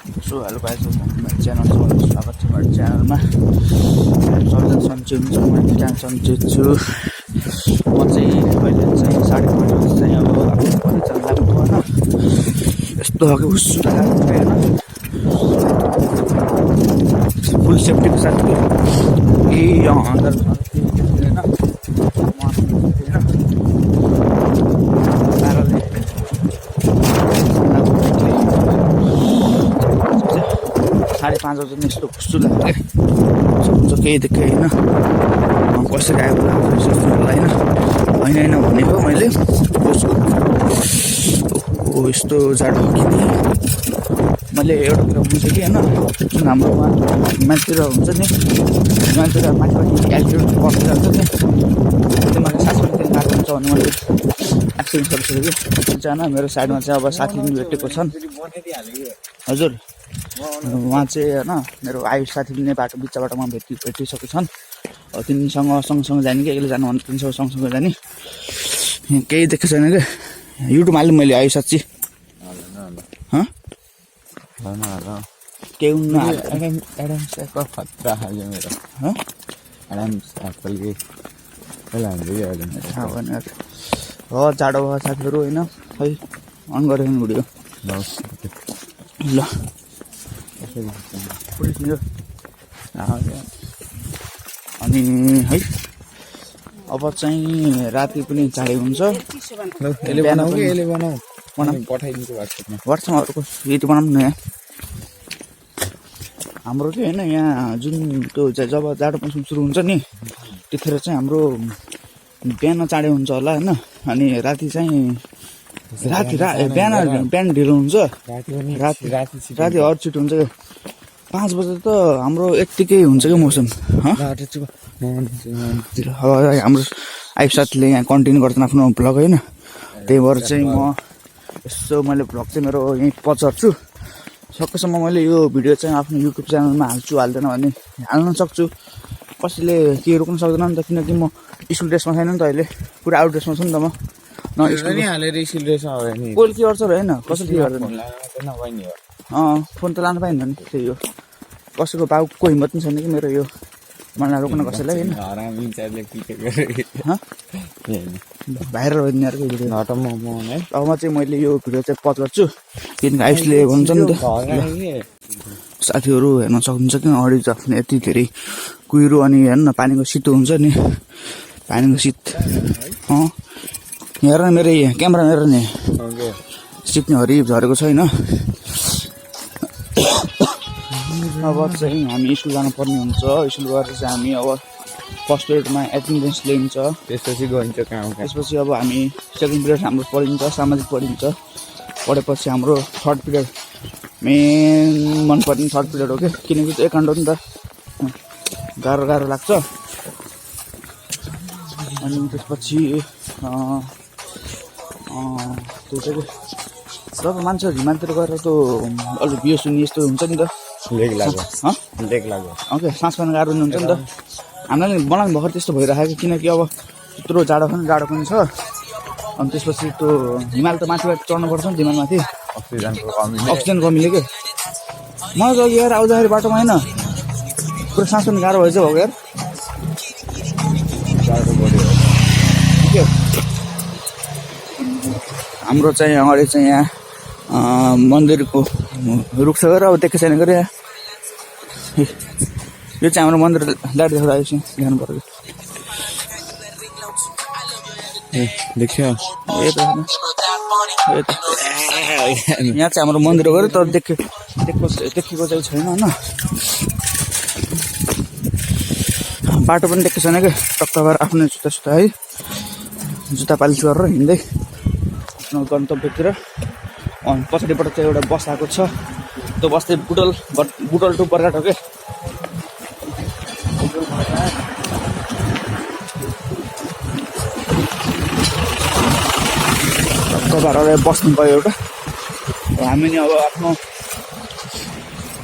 So hello guys, channel स्वागत छ मेरो च्यानलमा। सबैजना सन्चै हुनुहुन्छ, म त्यहाँ सन्चै छु। म चाहिँ अहिले चाहिँ 5:30 बजी चाहिँ अब आफ्नो कलेज जान लाग्नु भएन। यस्तो खालको हुस्सु लागेको होइन, फुल सेफ्टीको साथ अंदर साढे 5 बजी यस्तो खुस्छु लाग्यो क्या। केही देखेँ होइन, कसरी आएको होइन भनेको मैले। यस्तो जाडो किने मैले एउटा कुरा बुझेँ कि होइन, जुन हाम्रोमा मान्छेतिर हुन्छ नि, मान्छेतिर माथिपट्टि एल्टिट्युड बढ्दै जान्छ नि, त्यो मैले सासपट्टि गएको हुन्छ भने मैले एक्सिडेन्ट गरिसकेँ कि। एकजना मेरो साइडमा चाहिँ अब साथी पनि भेटेको छन्। हजुर, उहाँ चाहिँ होइन मेरो आयुष साथी पनि बाटो बिचबाट उहाँ भेटिसकेको छन्। तिनीसँग सँगसँगै जाने कि एक्लै जानु भने तिनीसँग सँगसँगै जाने। केही देखेको छैन क्या, युट्युबमा हालेँ मैले आयुष साथी। केही हुन्न, हो जाडो भयो साथीहरू होइन। खै अन गरेको भिडियो ल अनि है। अब चाहिँ राति पनि चाँडै हुन्छ। वाट्सएपहरूको यति बनाउनु न यहाँ। हाम्रो चाहिँ होइन यहाँ जुन त्यो जब जाडो मौसम सुरु हुन्छ नि, त्यतिखेर चाहिँ हाम्रो बिहान चाँडै हुन्छ होला होइन। अनि राति चाहिँ बिहान ढिलो हुन्छ, राति हर छिटो हुन्छ क्या। 5 बजे त हाम्रो यत्तिकै हुन्छ क्या मौसम। हाम्रो आइफ साथीले यहाँ कन्टिन्यू गर्छन् आफ्नो भ्लग होइन। त्यही भएर चाहिँ म यसो मैले भ्लग चाहिँ मेरो यहीँ पचार्छु। सकेसम्म मैले यो भिडियो चाहिँ आफ्नो युट्युब च्यानलमा हाल्दैन भने हाल्न सक्छु। कसैले के रोक्नु सक्दैन नि त, किनकि म स्कुल ड्रेसमा छैन नि त, अहिले पुरा आउट ड्रेसमा छु नि त म। कोही के गर्छ र होइन, कसैले के गर्दैन। फोन त लानु पाइँदैन नि, त्यही हो। कसैको बाउको हिम्मत पनि छैन कि मेरो यो मलाई रोक्न कसैलाई होइन। भाइरल भइदिनेहरूको भिडियो अब चाहिँ मैले यो भिडियो चाहिँ पज गर्छु, किनकि आयुषले भन्छ नि त। साथीहरू हेर्न सक्नुहुन्छ कि अगाडि चाहिँ यति धेरै कुहिरो अनि हेर्न पानीको शीत हुन्छ नि, पानीको शीत। हेर न मेरो क्यामेरा, मेरो नि शीत नि हरिब झरेको छैन। अब चाहिँ हामी स्कुल जानुपर्ने हुन्छ। स्कुल गएर चाहिँ हामी अब फर्स्ट पिरियडमा एटेन्डेन्स लिन्छ, त्यसपछि गइन्छ काम। त्यसपछि अब हामी सेकेन्ड पिरियड हाम्रो पढिन्छ, सामाजिक पढिन्छ। पढेपछि हाम्रो थर्ड पिरियड मेन मनपर्ने थर्ड पिरियड हो क्या, किनकि त्यो एकाउन्ट हो नि त, गाह्रो लाग्छ। अनि त्यसपछि त्यो चाहिँ जब मान्छेहरू हिमालतिर गएर त अलिक बियो सुन्ने यस्तो हुन्छ नि त, लेग लाग्यो। ओके, सास फेर्न गाह्रो हुन्छ नि त। हामीलाई बनाउनु भर्खर त्यस्तो भइरहेको, किनकि अब त्यत्रो जाडो पनि छ। अनि त्यसपछि त्यो हिमाल त माथिबाट चढ्नु पर्छ नि, हिमालमाथि अक्सिजन कमीले के। मलाई त अघि यार आउँदाखेरि बाटोमा होइन पुरा सास फेर्न गाह्रो भएछ हो यार। हाम्रो चाहिँ अगाडि चाहिँ यहाँ मन्दिरको रुख छ गएर अब देखेको छैन गरे। यो चाहिँ हाम्रो मन्दिर लाइट देखाएर आएपछि ध्यान पर्यो। देखियो यहाँ चाहिँ हाम्रो मन्दिर गऱ्यो तर देखेको चाहिँ छैन होइन। बाटो पनि देखेको छैन क्या, टक्क भएर आफ्नो जुत्ता है, जुत्ता पालिस गरेर हिँड्दै आफ्नो गन्तव्यतिर। अनि पछाडिबाट चाहिँ एउटा बस आएको छ, त्यो बस चाहिँ बुटल टु बरघाट हो क्या। बाह्रले बस्नु गयो एउटा। हामी नि अब आफ्नो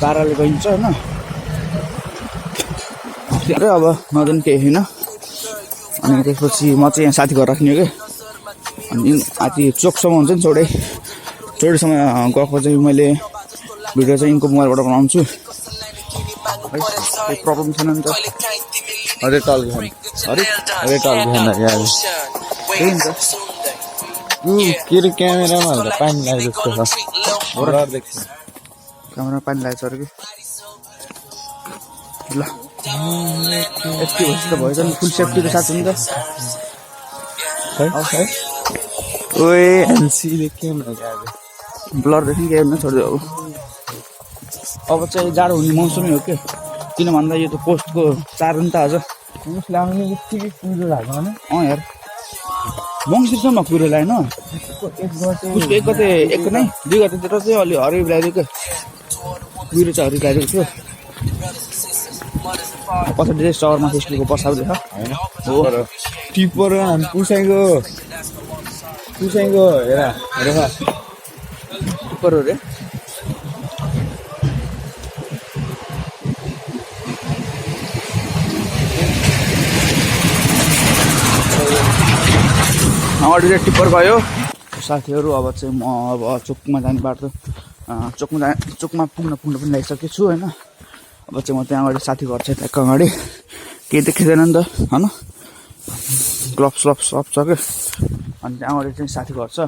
12ले गइन्छ होइन। अब नदिनु केही होइन। अनि त्यसपछि म चाहिँ यहाँ साथी घर राख्ने हो क्या। अनि माथि चोकसम्म हुन्छ नि, चौडैसम्म गएको चाहिँ मैले भिडियो चाहिँ यिनको मोबाइलबाट बनाउँछु केही प्रब्लम छैन नि त अरे टल भएन अरे अरे टल भएन यार त्यही नि त के अरे क्यामेरामा त पानी लाग्यो जस्तो छ ब्लर देख्छ क्यामेरा पानी लागेको छ अरे कि ल यति भएपछि त भएछ नि फुल सेफ्टीको साथ नि त है ओए एनसीले क्यामेरा गाड्यो ब्लरदेखि के हेर्न छोडिदियो अब चाहिँ जाडो हुने मौसमै हो कि किन भन्दा यो त पोस्टको चार हो नि त आज उसले आउने यत्तिकै कुरो भएको भने यार मङ्सिरसम्म कुरो लगाएन उसको एक गते एक नै 2 गतेतिर चाहिँ अलि हरियो लगाइदिएको कुरो चाहिँ हरियो लगाइदिएको थियो पछाडि चाहिँ सहरमा स्कुलको बसाउँदै छ हो टिपर पुसाइको हेर टिपर हो रे अगाडि चाहिँ टिप्पर गयो साथीहरू अब चाहिँ म अब चोकमा जाने बाटो चोकमा पुग्न पनि लागिसकेको छु होइन अब चाहिँ म त्यहाँ अगाडि साथी घर छ ट्याक्क अगाडि केही देखिँदैन नि त होइन ग्लोभ्स सब छ क्या अनि त्यहाँ अगाडि चाहिँ साथी घर छ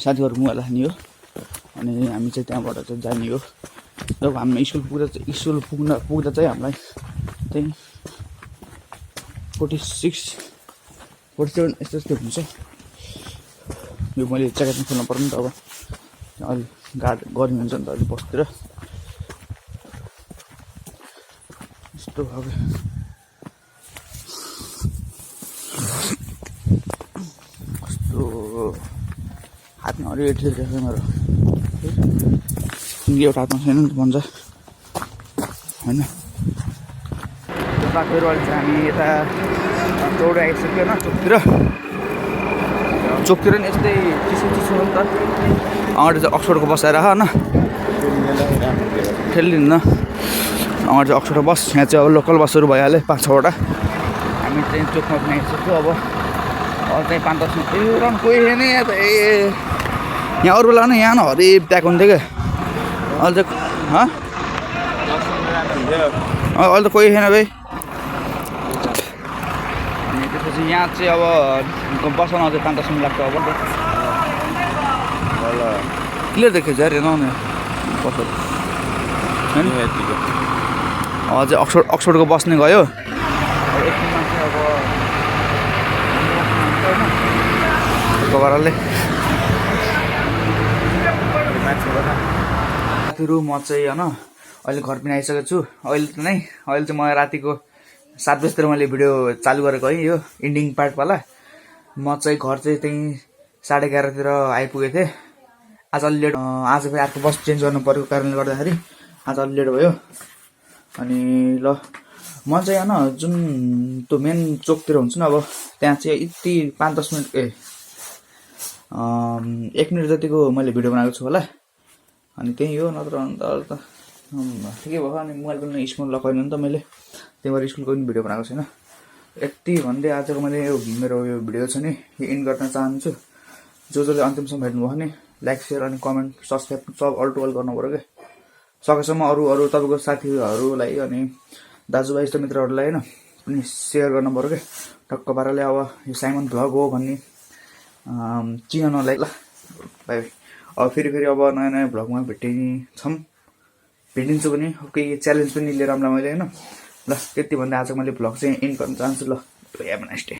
साथी घर मोबाइल राख्ने हो अनि हामी चाहिँ त्यहाँबाट चाहिँ जाने हो जब हामी स्कुल पुग्दा चाहिँ हामीलाई त्यही 47 यस्तो हुन्छ यो मैले ज्याकेटमा खोल्नु पर्ने नि त अब अलिक गाड गर्मी हुन्छ नि त अलिक बसतिर यस्तो अब कस्तो हातमा अलिक ठिक मेरो एउटा हातमा छैन नि त भन्छ होइन साथीहरू अहिले चाहिँ हामी यता चौडा आइसक्यो होइन चोकतिर नि यस्तै चिसो हो नि त अगाडि चाहिँ अक्सफोर्डको बस आएर होइन ठेल्लिन्न अगाडि चाहिँ अक्सफोर्डको बस यहाँ चाहिँ अब लोकल बसहरू भइहाल्यो 5-6वटा हामी चाहिँ चोकमा पनि आइसक्यो अब चाहिँ 5-10 मिनट रन कोही छैन यहाँ त यहाँ अरू बेला नै यहाँ न हरि प्याक हुन्थ्यो क्या अहिले चाहिँ अहिले त कोही छैन भाइ त्यसपछि यहाँ चाहिँ अब बसाउन अझै 5-10 मिनट लाग्छ अब क्लियर देखेको छ यार हेर्नु नि बसहरू होइन अझै अक्सफोर्डको बस नै गयो एकछिनमा चाहिँ अब पाराले साथीहरू म चाहिँ होइन अहिले घर पनि आइसकेको छु अहिले चाहिँ म रातिको 7 बजीतिर मैले भिडियो चालु गरेको है यो इन्डिङ पार्टवाला म चाहिँ घर चाहिँ त्यहीँ 11:30तिर आइपुगेको थिएँ आज अलि लेट आज फेरि अर्को बस चेन्ज गर्नु परेको कारणले गर्दाखेरि आज अलि लेट भयो अनि ल म चाहिँ होइन जुन त्यो मेन चोकतिर हुन्छ नि अब त्यहाँ चाहिँ यति 5-10 मिनट 1 मिनट जतिको मैले भिडियो बनाएको छु होला अनि त्यही हो नत्र अन्त त ठिकै भयो अनि मोबाइल पनि स्क्रिन लक होइन नि त मैले त्यही भएर स्कुलको पनि भिडियो बनाएको छैन यति भन्दै आजको मैले मेरो यो भिडियो छ नि यो इन्ड गर्न चाहन्छु जसले अन्तिमसम्म हेर्नुभयो भने लाइक सेयर अनि कमेन्ट सब्सक्राइब सब अल टु अल गर्नु पऱ्यो क्या सकेसम्म अरू तपाईँको साथीहरूलाई अनि दाजुभाइ यस्तो मित्रहरूलाई होइन पनि सेयर गर्नु पऱ्यो क्या टक्क पाराले अब यो साइमन भ्लग हो भन्ने चिन्न नलाइ ल बाई अब फेरि अब नयाँ भ्लगमा भेटिन्छु पनि केही च्यालेन्ज पनि लिएर आउँला मैले होइन ल त्यति भन्दा आज मैले भ्लग चाहिँ इन्ड गर्न चाहन्छु ल हेभ अ नाइस डे